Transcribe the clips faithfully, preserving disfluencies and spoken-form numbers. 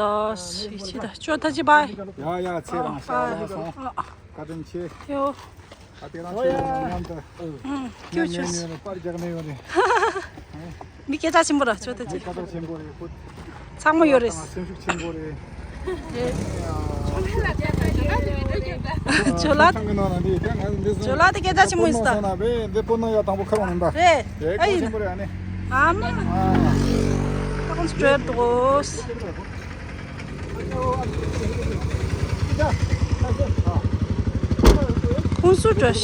ད་ཤི་ཤི་ད་ཅོ་ད་ཅི་བའི། ཡ་ཡ་ཚེ་རང་ཤ་རང་སོང་། བཀའ་དྲིན་ཆེ། ཡོ། ཨ་དེ་རང་ཆེ་ལ་མཉམ་དུ། ཁྱོད་ཆོས་པར་རྒྱག་ནས་ཡོད་རེད། མི་སྐད་ཆ་ཆེན་པོ་ར་ཅོ་ད་ཅི། ཁ་ཐག་ཆེན་པོ་རེད། ཚང་མ་ཡོད་རེད། སེམས་ཤུགས་ཆེན་པོ་རེད། ཇོ་ལགས། ཇོ་ལགས་དེ་སྐད་ཆ་ཆེན་མོ་ཡིན་ས། འདི་སྤོ་ནོ་ཡ་དང་པོ་ཁ་ལོང་ད། རེད། ཨེ་ཡིན། ཨ་མ། ཨ་ཁོང་སྤྲོད་དོ། ཁོང་སུ་སྤྲོད།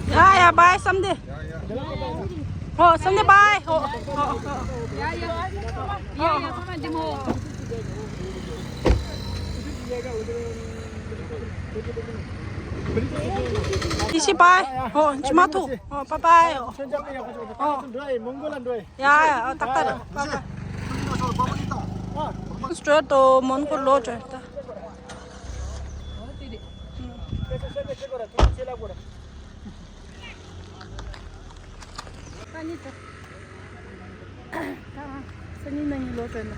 ཡ་ཡ་བའི་བསམ་དེ། ཧོ་བསམ་དེ་བའི་ཧོ། ཡ་ཡ་ཡ་ཡ་ཚང་མ་འདི་མོ། ཡེ་ཤེས་བའི་ཧོ་ཇི་མ་ཐུ་ཧོ་པ་པའི་ཧོ། ཧོ། ཡ་ཡ་ཏག་ཏག་རེད། སྤྲོད་དོ་མོན་གྷོ་ལོ་སྤྲོད་ད། སང་ཉིན་ད། ད་སང་ཉིན་གནངས་ཉིན་ལོ་སྤྲོད་ན།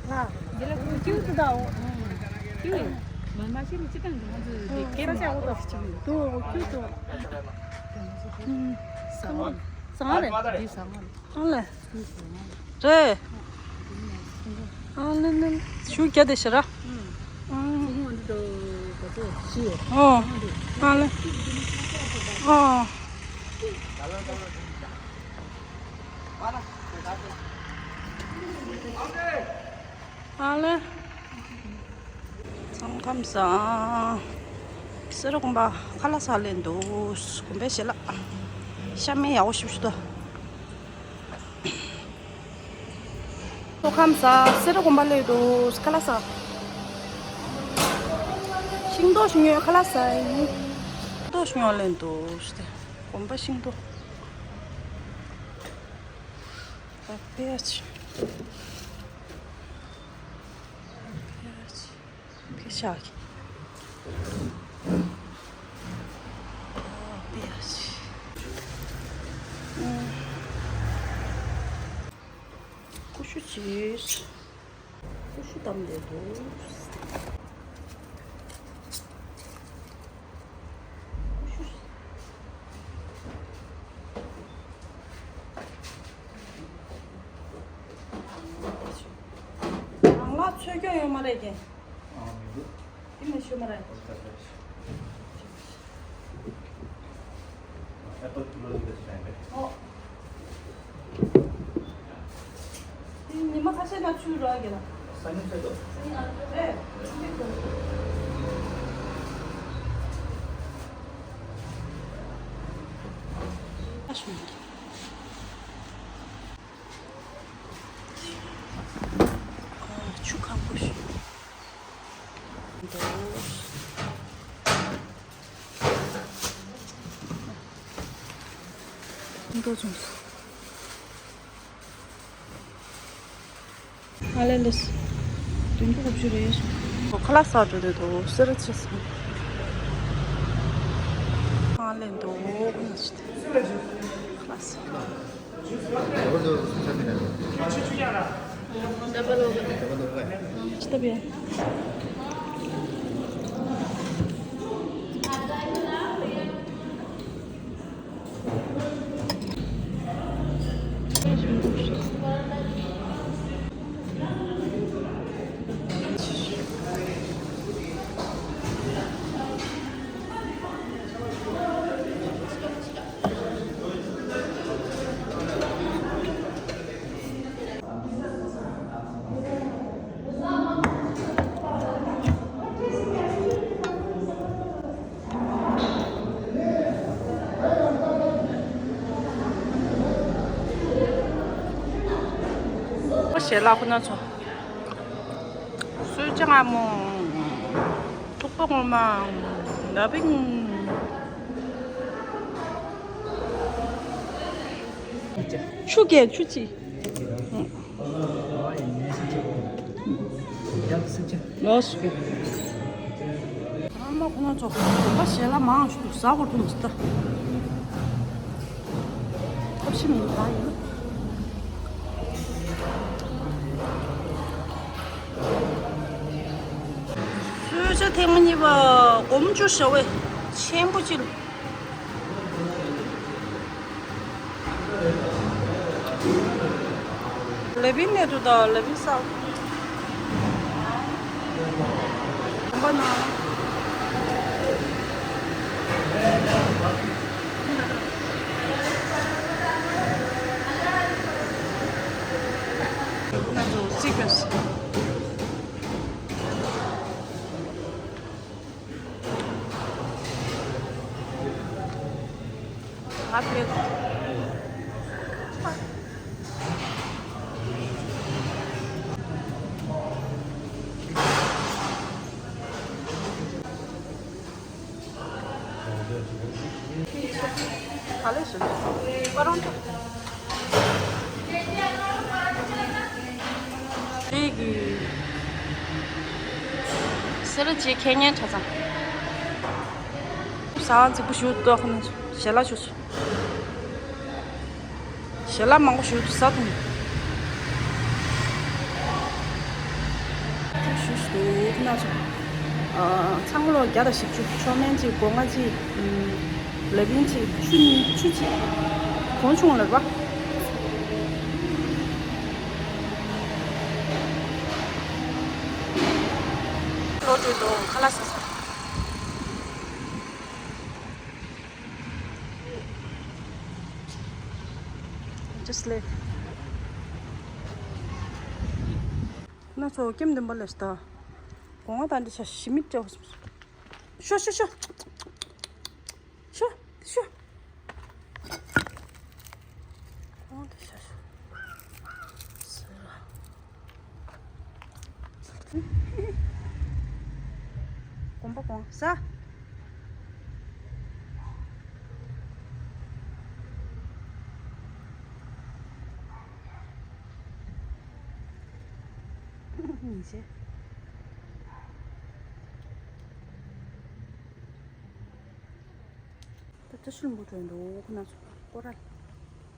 ང་འདི་ལ་ཁུ་ཁྱུ་ཚོ་ད་འོ། ཁྱུ་ཡིན། མ་མ་ཤི་ནི་ཅི་དང་ང་ཚོ་འདི་སྐད་མ་ཤ་འོ་ད་ཁྱུ་ཡིན། དུ་འོ་ཁྱུ་ཚོ། ཟངས་རེད། འདི་ཟངས་རེད། ཨ་ལེ། རེད། ཨ་ལེ་ལེ། ཞུ་རྒྱ་དེ་ཤི་ར། ཨང་། ཨོ། ཨ་ལེ། ཨོ། ཨ་ལེ། ཚང་ཁམས་བཟང་། སེ་ར་དགོན་པ་ཁ་ལག་ཟ་ལེན་འདུག་དགོན་པའི་ཞལ་ལག་ཤ་མེད་ཡག་པོ་ཞིབ་ཞིབ་འདུག་ཚང་ཁམས་བཟང་། སེ་ར་དགོན་པ་སླེབས་འདུག་ཁ་ལག་ཟ། ཤིང་ཏོག་ཞིག་ཉོས། ཁ་ལག་ཟ་ཡིན། ཤིང་ཏོག་ཞིག་ཉོ་ལེན་འདུག་དགོན་པ་ཤིང་ཏོག་ད་ཕེ་ཡ་ཆི། ཕེ་ཡ་ཆི། ཕེ་ཤ་གི། ཨ་ཕེ་ཡ་ཆི། ཨུམ། ཀུ་ཤུ་ཅིས། ཀུ་ཤུ་བསྡམས་བསྡད་འདུག་རང་ལ་ཚོས་སྐྱོན་ཡོད་མ་རེད་ཀྱི། ཨ་མི་འདུག་དེ་མི་ཤོད་མ་རེད། ཨོ། དེ་ཉི་མ་ཁ་ཤས་ན་ཆུ་རག་གི་ལ། སང་ཉིན་ཚོད་དོ། སང་ཉིན་ཨ་རེད། ཨ་ཤུ། ཆུ་ཁམ་པོ་ཞིག་འདུག་འདུག་བྱུང་སོང་། ཨ་ལེ་ལེ། བདུན་ཅུ་དགུ་བཅུ་རེད་སོང་། ཁ་ལག་ཟ་འགྲོ་དེ་འདུག་སེ་ར་ཆེ་སོང་། ཨ་ལེ་འདུག་ཁ་ལག་ཟ། ཞལ་ལག་ཁོ་ན་ཚོ། གསོལ་ཇ་མངར་མོ། ཐུག་པ་ངོ་མ། ལ་ཕིང་། ཆུ་རྐྱལ་ཆུ་ཅི། ལོས། ཨ་མ་ཁོ་ན་ཚོ། ད་ཞལ་ལག་མང་ཞིག་ཟ་དགོས་ཐུག་ཟ། ཐབས་ཤེས་མི་འདུག་ད་ཡིན། གསོལ་ཇ་ཐེངས་མ་གཉིས་པ། སྒོར་མོ་བཅུ་བཞག་པས་ཆེན་པོ་ཅིག་ལ། ལ་ཕིང་ནས་འདུག་ད་ལ་ཕིང་ས། གོམ་པ་ན། ང་ཚོ་སི་ཀོན་སི། ང་ཕེབས། ག་ལེ་ཞིག་པ་རོང་ཐོ། རེད་གི། སེ་ར་བྱེས་ཁེ་ཉན་གྲྭ་ཚང་། ཟ་ཁང་རྫིག་པོ་ཞིག་འདུག་ཁོ་ན་ཞལ་ལག་ཞུ་སོང་། ཞལ་ལག་མང་པོ་ཞིག་ཟ་ཐུབ། ཞུ་ཞུ་ཁོ་ན་ཚོ། ཨ། ཚང་མ་ལོ་བརྒྱ་དང་བཞི་བཅུ། མཆོད་མེ་གཅིག་སྒོ་ང་གཅིག་ཨམ། ལ་ཕིང་གཅིག་ཆུ་ཆུ་གཅིག་གོང་ཆུང་ལ་རེད་པ། ལོ་དྲུག་དང་ཁ་ལག་ཟ་ས། Just leave. ང་ཚོ་ཀེམ་བདུན་པ་ལ་ཤི་ད། གོང་ང་ད་འདི་ཆ་ཞི་མི་སྤྲད་པ། ཤོ་ཤོ་ཤོ། ཤོ་ཤོ། གོང་དུ་ཤོ་ཤོ། གོམ་པ་གོང་ས། ཉིན་བྱེད། ད་བཀྲ་ཤིས་ལྷུན་པོ་འགྲོ་འདུག་ཁོ་ན་ཚོ་སྐོར་ར།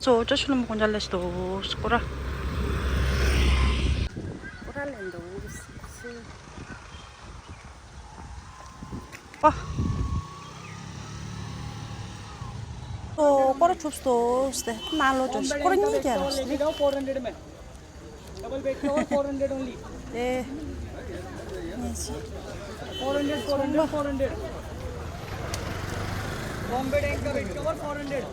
ཚོ་བཀྲ་ཤིས་ལྷུན་པོ་དགོན་པ་ལ་ཤི་འདུག་སྐོར་ར། སྐོར་ར་ལེན་འདུག་སི། པ། ཚོ་སྐོར་ར་གྲུབ་འདུག་སྟེ་ནང་ལོག་འགྲོ་ཤི་སྐོར་ར་གཉིས་རྒྱག་ར་ཤི། Double bed cover four hundred में। Double bed cover four hundred only। ཨེ། ཉེ་ཆེ། Four hundred, four hundred, four hundred। Bombay tank का bed cover four hundred।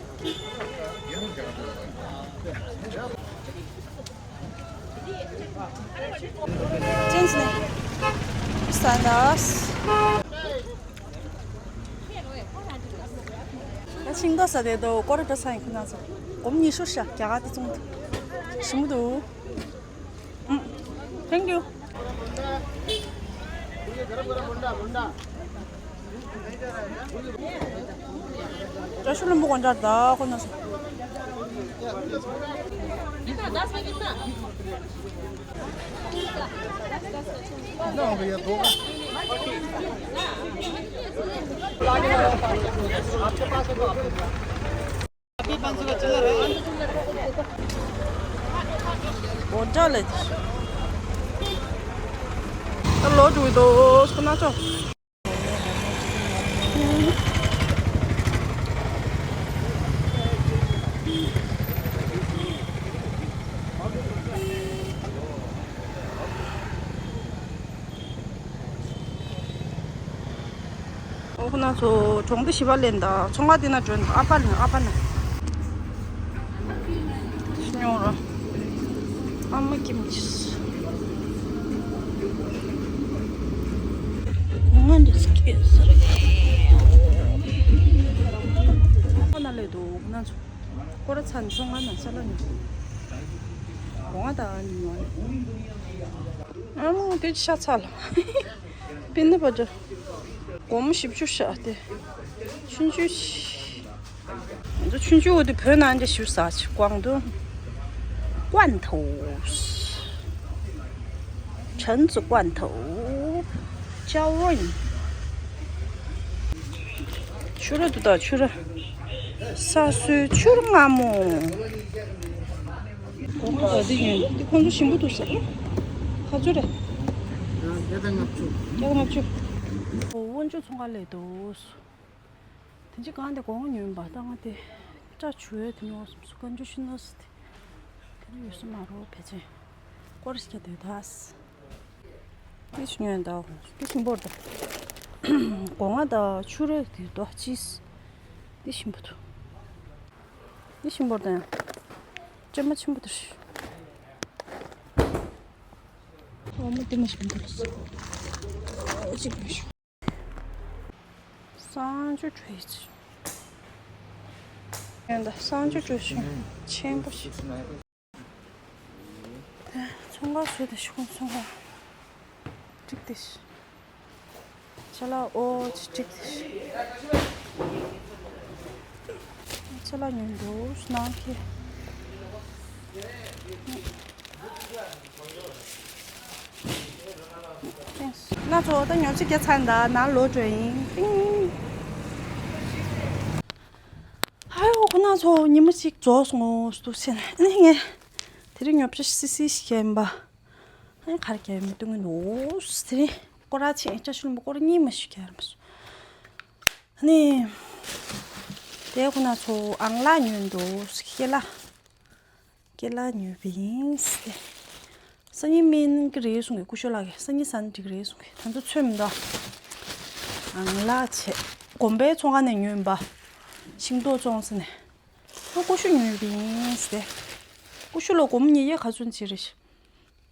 ཅན་ནས་སན་དཱས། ད་ཤིང་ཏོག་ཟ་དེ་དོ་སྐོར་ར་འགྲོ་ས་ཡིན་ཁོ་ན་ཚོ། སྒོར་མོ་ཉི་ཤུ་ཤ་རྒྱ་གར་དེ་བཙོང་དུ་ཞིམ་པོ་འདུག་ཨུམ། Thank you། བཀྲ་ཤིས་ལྷུན་པོ་དགོན་པ་ད་ཁོ་ན་ཚོ། ཨོ་ཏྲ་ལེ། ལོ་དྲུག་དོ་སུ་ན་ཆོ། ཨོ་ཁོ་ན་ཚོ་གྲོང་སྡེ་བཞི་པ་ལེན་ད་ཚོང་ཁང་དེ་ན་འགྲོ་ཨ་ཕ་ལེན་ཨ་ཕ་ན། སྙོང་ར། ཨ་མ་ཀིམ་ཅི། ང་འདི་སྐྱེས་ས་རེད། ཁོ་ན་ལེ་དོ་ཁོ་ན་ཚོ། སྐོར་ར་ཚ་ནི་ཚོང་ཁང་ན་ས་ལ་ནི། གོང་ང་དང་ཉོ་ཨ་མོ་དེ་ཤ་ཚ་ལ། པི་ནི་བ་ཏར། སྒོར་མོ་བཞི་བཅུ་ཤ་དེ། ཆུང་ཆུང་ཤ། ང་ཚོ་ཆུང་ཆུང་འོ་དེ་བོད་ནང་འདྲ་ཞུ་ས་ཆེ་ཀོང་ཏུང་། 罐头། 橙子罐头། 焦润。 ཆུ་ར་འདུག་ད་ཆུ་ར། ས་སོའི་ཆུ་ར་མངར་མོ། གོང་ད་འདི་ཉོས་འདི་ཁོང་ཚོ་ཞིམ་པོ་འདུག་ཟེར། ག་ཚོད་རེད། བརྒྱ་དང་ལྔ་བཅུ། བརྒྱ་དང་ལྔ་བཅུ། འོ་དབོན་ཆུ་ཚོང་ཁང་ལས་འདུག་དེ་ཅི་གང་དེ་གོང་ཉོས་པ་ད་ང་དེ། སྐྲ་བྱུ་ཡས་དེ་ཉོ་བསམ་སུ་ཀན་ཅུ་ཤི་ནོ་སི་དེ། དེ་ནི་ཡོད་ས་མ་རོ་བེ་ཅན། སྐོར་ཞིག་སྡོད་ད། དེ་ཞིག་ཉོས་ད། དེ་ཞིམ་པོ་རེད་ད། སྒོ་ང་ད་ཆུ་རེད་དེ་ད་ཅིས། དེ་ཞིམ་པོ་འདུག་དེ་ཞིམ་པོ་རེད་ད་ཡང་། ཅེ་མ་ཆེན་པོ་འདུག་འོ་མ་དེ་མ་ཞིམ་པོ་འདུག་གཅིག་མ་ཞིམ། གསང་སྤྱོད་བྲོས་ཡིན། ཡོན་ད་གསང་སྤྱོད་བྲོས་ཤིང་ཆེན་པོ་ཞིག་དེ་ཚོང་ཁང་བཟོས་ཏེ་ཤོག་ཚོང་ཁང་། གཅིག་དེ་ཤི། ཅ་ལག་ཨོ་ཅི་གཅིག་དེ་ཤི། ཅ་ལག་ཉོས་འདུག་ནང་གི། སྣ་ཚོགས་ད་ཉོ་ཆ་རྒྱ་ཚ་འདའ་ནང་ལོག་འགྲོ་ཡིན་ཏིང་། ཧ་ཡོ་ཁོ་ན་ཚོ་ཉི་མ་གཅིག་རྫོགས་སོང་ངོ་སྟུ་ཟེར་ནས་ཨ་ནི་ངས་དེ་རིང་ཉོ་ཆ་སི་སི་ཞིག་ཡིན་པ། ཨ་ནི་གར་རྒྱ་མི་ཏུང་ངི་ནོ་དེ་རིང་སྐོར་ར་ཆེན་ཅ་ཤུ་ལུམ་པ་སྐོར་ར་གཉིས་མ་ཞིག་རྒྱ་རམ་སོ། ཨ་ནི་དེ་ཁོ་ན་ཚོ་ཨང་ལ་ཉོས་འདུག་ཤེ་ལ། སྐེ་ལ་ཉོས་པ་ཡིན་ཟེར། སང་ཉིན་སྨིན་གྱི་རེད་གསུང་གི་སྐུ་ཞབས་ལགས་ཀྱིས་སང་ཉིན་ཟ་ན་འགྲིག་གི་རེད་གསུང་གི་ད་ཚོད་ཚོད་མི་འདུག་ཨང་ལགས་བྱས། དགོན་པའི་ཚོང་ཁང་ནས་ཉོས་པ། ཤིང་ཏོག་བཙོང་ས་ནས། ཁོ་ཀུ་ཤུ་ཉོས་པ་ཡིན་ཟེར། ཀུ་ཤུ་ལ་སྒོར་མོ་ཉིས་བརྒྱ་ག་ཚོད་ཅིག་རེད།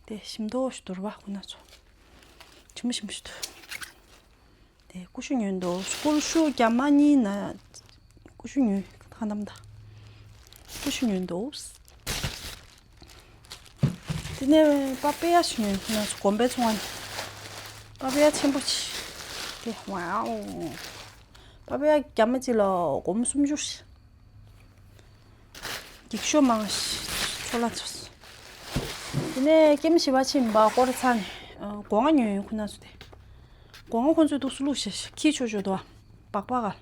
དེ་ཞིམ་མདོག་ཞིག་འདུག་ར་བ་ཁོ་ན་ཚོ། ཞིམ་པོ་ཞིམ་པོ་ཞིག་འདུག་དེ་ཀུ་ཤུ་ཉོས་འདུག་ཀུ་ཤུ་རྒྱ་མ་གཉིས་ན། ཀུ་ཤུ་ཉོས་ཁ་ནམ་ད། ཀུ་ཤུ་ཉོས་འདུག་དེ་ནས་པ་པེ་ཡ་ཞིག་ཉོས་ཁོ་ན་ཚོ་དགོན་པའི་ཚོང་ཁང་ནས། པ་པེ་ཡ་ཆེན་པོ་ཅིག་དེ་ཝའོ། པ་པེ་ཡ་རྒྱ་མ་གཅིག་ལ་སྒོར་མོ་སུམ་ཅུ་ཞིག་འགྱིག་ཤོག་མང་ཞིག་ཆོག་ལ་ཚོ། དེ་ནས་ཀེམ་བཞི་པ་ཕྱིན་པ་སྐོར་ཚ་ནས་སྒོ་ང་ཉོས་ཡོད་ཁོ་ན་ཚོ་དེ། སྒོ་ང་ཁོ་ཚོས་འདུག་སུ་བླུགས་ཤིག་ཁྱི་ཆོ་ཆོ་འདུག་བ། སྦག་སྦག་ག་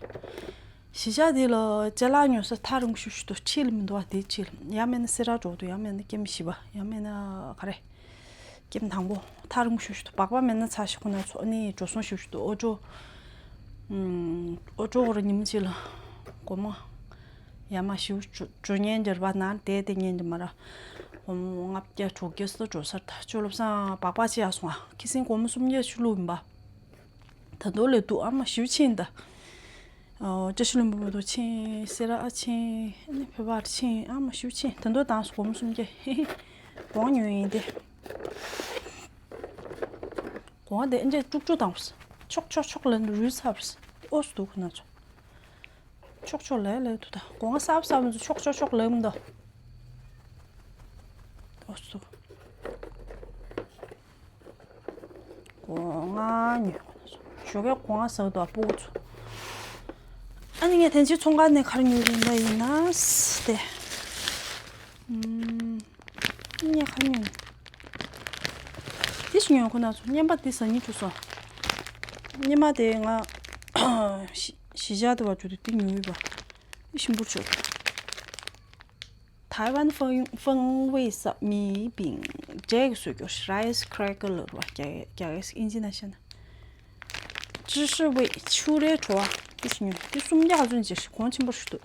གཞིས་ཆགས་འདི་ལ་ཅ་ལག་ཉོ་ས་ཐག་རིང་ཤུ་ཤུ་འདུག་ཁྲིད་ལ་མི་འདུག་བ་དེ་ཁྲིད་ལ་ཡང་མེད་ན་སེ་ར་འགྲོ་འདུག་ཡང་མེད་ན་ཀེམ་བཞི་པ་ཡང་མེད་ན་ག་རེ། ཀེམ་དང་པོ་ཐག་རིང་ཤུ་ཤུ་འདུག་སྦག་སྦག་མེད་ན་ཚ་ཤི་ཁོ་ན་ཚོ་ཨ་ནི་འགྲོ་སོང་ཤུ་ཤུ་འདུག་ཨོ་ཅོ། ཨོ་ཅོ་ཁོ་ར་ཉིན་གཅིག་ལ་སྒོར་མོ། ཡ་མ་ཞུ་ཅོ་ཉན་འདྲ་བ་ན་དེ་དེ་ཉན་འདྲ་མ་ར། ལྔ་བརྒྱ་དྲུག་བརྒྱ་སོ་འགྲོ་སར་ད་ཅོ་ལོབ་སང་སྦག་སྦག་ཅི་ཡ་སོང་ཨ་ཁི་སིང་སྒོར་མོ་སུམ་བརྒྱ་ཆུ་ལུག་ཡིན་པ། ད་དོ་ལེ་དུ་ཨ་མ་ཞུ་ཆེན་ད། ཅ་ཤུ་ལུམ་པོ་མ་དོ་ཆེན་སེ་ར་ཨ་ཆེན་ཨ་ནི་ཕེ་བར་ཆེན་ཨ་མ་ཞུ་ཆེན་ད་དོ་དང་སྒོར་མོ་སུམ་བརྒྱ་གོང་ཉོས་ཡིན་ཏེ། གོང་དེ་ཨེ་འདྲས་དཀྲུག་དཀྲུག་དང་། ཆོག་ཆོག་ཆོག་ལན་རུས་ཚབ། ཨོ་སུ་དུ་ཁོ་ན་ཚོ། ཆོག་ཆོག་ལན་ལན་དུ་ད་གོང་སབ་སབ་ཚོ་ཆོག་ཆོག་ཆོག་ལན་མི་འདུག་ཨོ་སུ་དུ། གོང་ཉོས་ཁོ་ན་ཚོ། ཞོགས་ཀས་གོང་ཟག་དུ་ཨ་སྤུ་གུ་ཚོ། ཨ་ནི་ངས་དེ་ཕྱི་ཚོང་ཁང་ནས་ག་རེ་ཉོས་རེད་ད་ཡིན་ན་སྟེ། ཨུམ། ངས་ག་རེ་ཉོས། དེ་ཞིག་ཉོས་ཁོ་ན་ཚོ་བརྙན་པ་དེ་ཟ་སྙིང་བྲོ་སོང་། སྙེ་མ་དེ་ང་གཞིས་གཞིས་ཆགས་དེ་བ་བཅུ་དེ་དེ་ཉོས་ཡོད་པ། དེ་ཞིམ་པོ་བྱོས། 台湾风风味小米饼 འབྲས་ཀྱི་བཟོས་རྒྱུ་rice cracker ལ་རུ་བ་རྒྱ་རྒྱ་ཨིན་ཇི་ན་བཤད་ན། 芝士味ཆུ་རའི་བྲོ་བ་དེ་ཞིག་ཉོས་དེ་སུམ་བརྒྱ་ཧ་ཚོན་ཅིག་གོང་ཆེན་པོ་ཞིག་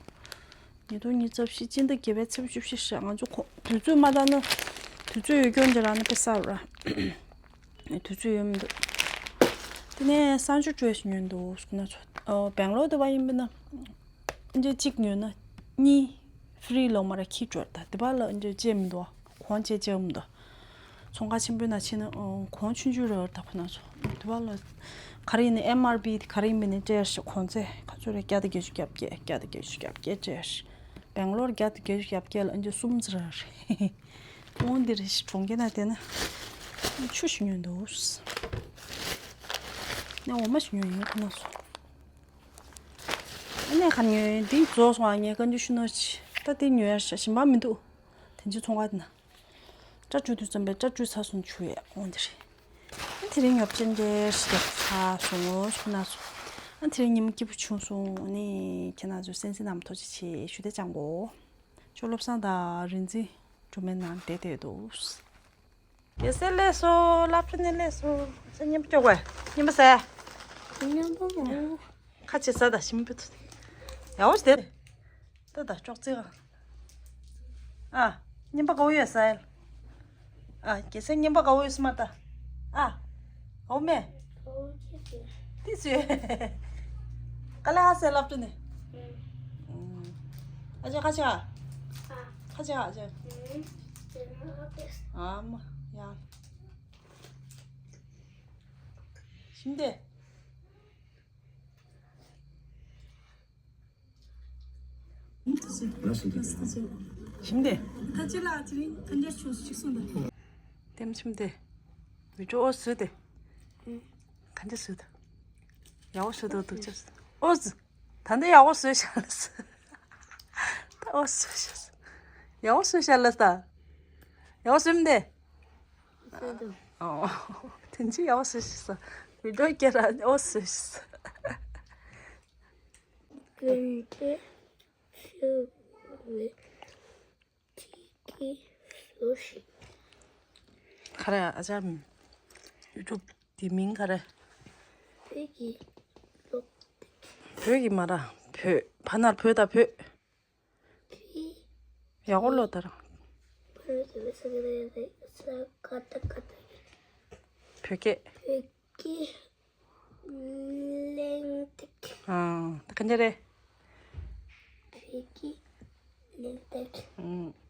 འདུག་ཉིས་སྟོང་ཉི་ཤུ་རྩ་བཞི་སྤྱི་ཟླ་བརྒྱད་པའི་ཚེས་བཅུ་བཞི་ཞག་ང་ཚོ་ཁོ་དུས་ཚོད་མ་བཏང་ན་དུས་ཚོད་ཡོད་སྐྱོན་ཅིག་རག་ན་དཔེ་གསར་ར། དུས་ཚོད་ཡོད་མི་འདུག་དེ་ནས་གསང་སྤྱོད་བྲོས་ཤིག་ཉོས་འདུག་ཁོ་ན་ཚོ་སྦེང་ལོར་དུ་བ་ཡིན་པ་ན་འདི་གཅིག་ཉོས་ན་གཉིས་free ལོ་མ་ར་ཁྱི་འབྱོར་ད་དེ་བ་ལ་འདི་བཅད་མི་འདུག་གོང་བཅད་བཅད་མི་འདུག་ཚོང་ཁང་ཆེན་པོའི་ནང་ཕྱིན་ན་གོང་ཆུང་ཆུང་རེ་བར་ད་ཁོ་ན་ཚོ་དེ་བ་ལ་ག་རེ་ཡིན་ན་MRP དེ་ག་རེ་ཡིན་པ་ནི་སྤྲད་ཤག་གོང་ཚད་ག་ཚོད་རེད་བརྒྱ་དང་བརྒྱད་ཅུ་གྱ་བརྒྱད་བརྒྱ་དང་བརྒྱད་ཅུ་གྱ་བརྒྱད་སྤྲད་ཤག་སྦེང་ལོར་བརྒྱ་དང་བརྒྱད་ཅུ་གྱ་བརྒྱད་ལ་འདི་གསུམ་ཙམ་རེད། འོ་འདིར་གྲོང་ཁྱེར་ན་བལྟས་ན་ཆུ་ཞིག་ཉོས་འདུག་ནས་འོ་མ་ཞིག་ཉོས་ཡིན་ཁོ་ན་སོ། ཨ་ནས་ག་ཉོས་འདི་རྫོགས་སོང་། ཨ་ངས་བཀའ་འདྲི་ཞུ་ནོ་ཅི་ད་འདི་ཉོས་ཡ་ཞིམ་པ་མི་འདུག་དེ་འཇི་ཚོང་ཁང་དེ་ན། སྐྲ་བཅུ་དུས་ཙམ་པའི་སྐྲ་བཅུ་ཚ་སོང་ཆུ་ཡས་འོང་དེ་རེད། ཨ་དེ་རིང་ཉོབ་ཅན་འདྲེ་ཞིག་ཚ་སོང་ངོ་ཤུ་ན་སོང་། ཨ་དེ་རིང་ཉི་མ་སྐྱིད་པོ་བྱུང་སོང་ནི་ཁྱེད་རང་ཚོ་གསན་གཟིགས་གནང་ཐུགས་རྗེ་ཆེ་ཞུ་དེ་ཅང་གོ་ཅོ་བློ་བཟང་དང་རིན་འཛིན་སྒྲོལ་མའི་ནང་བསྡད་བསྡད་འདུག་རྒྱལ་སྲས་སླེབས་སོང་། སློབ་གྲྭ་ནས་སླེབས་སོང་། ཚེ་སྙན་པོ་སྐྱོ་གོ་སྙན་པོ་ཟས། སྙན་པོ་མ། ཁ་ཆེ་ཟ་དང་ཞིམ་པོ་ཐུག་ཡག་པོ་ཞིག་བསྡད། ད་ད་ཅོག་ཙེ་ག་ཨ། སྙན་པ་ག་བོ་ཡོད་ས་ཡལ། ཨ། རྒྱལ་སྲས་སྙན་པ་ག་བོ་ཡོད་ས་མ་ད། ཨ། འོ་མེ། ཏི་སུ། ཀ་ལ་ཧ་སེ་ལབ་ཏུ་ནི། ཨ་ཅག་ཁ་ཆག་ཁ་ཆག་ཨ་ཅག་ཨ་མ། ཡ། ཞིམ་དེ། ཞིམ་དེ། ད་ཅི་ལ་ཅི་རིང་ཐན་ཅེར་ཆུ་གཅིག་སོང་དང་། དེམ་ཞིམ་དེ། བི་ཅོ་ཨོ་སུ་དེ། གན་ཅི་སུ་དེ། ཡའོ་སུ་དེ་དུག་ཅེས། ཨོ་སུ། ད་འདི་ཡའོ་སུ་ཤ་ལ་སུ། ད་ཨོ་སུ་ཤ་སུ། ཡའོ་སུ་ཤ་ལ་ད། ཡའོ་སུམ་དེ། ཨོ། དེ་ཅི་ཡའོ་སུ་ཤ་སུ། བི་ཅོ་ཀེ་ར་ཨོ་སུ་ཤ་སུ། གན་ཅི་སུ་བི། ཁ་ར་ཨ་ཅག་ཡུ་ཊུབ་དེ་མིང་ཁ་ར། བོད་ཀྱི་ལོ། བོད་ཀྱི་མ་ར་བོད་ཕ་ནར་བོད་ད་བོད། ཡག་པོ་ལོ་ད་ར། བོད་སྐད། ཀྱི་གླེང་སྟེགས། ཨ། ད་ག་འདྲ་རེད། བོད་ཀྱི་གླེང་སྟེགས། ཨུམ།